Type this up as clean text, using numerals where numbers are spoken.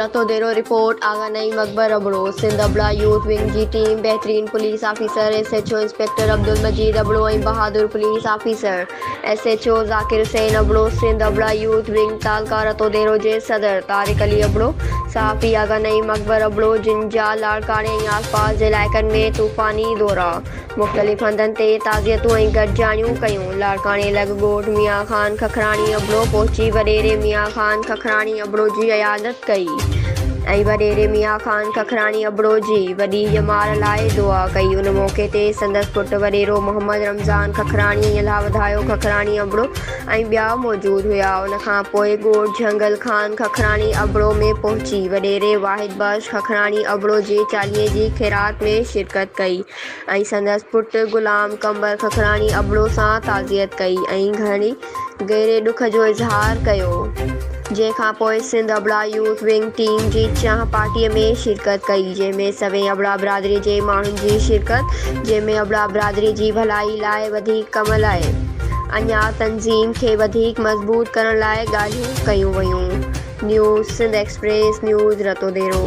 Ratodero, report, Agha Naeem Akbar Abro, Sindh Abra youth wing جي team بهترين police officer S H O inspector Abdul Majeed Abro ۽ بهادر police officer S H O Zakir Hussain Abro, Sindh Abra youth wing تعلقه رتوديرو جي صدر طارق علي ابڙو، صحافي آغا نعيم اڪبر ابڙو جن جا لاڙڪاڻي ۽ آسپاس جي علائقن ۾ طوفاني دورا. مختلف هنڌن تي تعزيتون ۽ گڏجاڻيون ڪيون. لاڙڪاڻي لڳ ڳوٺ ميان خان ککراڻي ابڙو پهچي وڏيري ميان خان ککراڻي ابڙو جي عيادت ڪئي ۽ وڏيري ميان خان ککراڻي ابڙو جي وڏي ڄمار لاء دعا ڪئي. ان موقعي تي سندس پٽ وڏيرو محمد رمضان ککراڻي ۽ الهه وڌايو ککراڻي ابڙو ۽ ٻيا موجود هيا. ان کان پوء ڳوٺ جهنگل خان ککراڻي ابڙو ۾ پهچي وڏيري واحد بخش ککراڻي ابڙو جي چاليهي جي خيرات ۾ شرڪت ڪئي. ۽ سندس پٽ غلام قمبر ککراڻي ابڙو سان تعزيت ڪئي ۽ گهڻي گهري ڏک جو اظهار ڪيو. جنهن کان پوء سنڌ ابڙا يوٿ ونگ ٽيم جي چانهه پارٽي ۾ شرڪت ڪئي جنهن ۾ سوين ابڙا برادري جي ماڻهن جي شرڪت جنهن ۾ ابڙا برادري جي ڀلائي لاء وڌيڪ ڪم لاء اڃا تنظيم کي وڌيڪ مضبوط ڪرڻ لاء ڳالهيون ڪيون ويون. News Sindh express news Ratodero.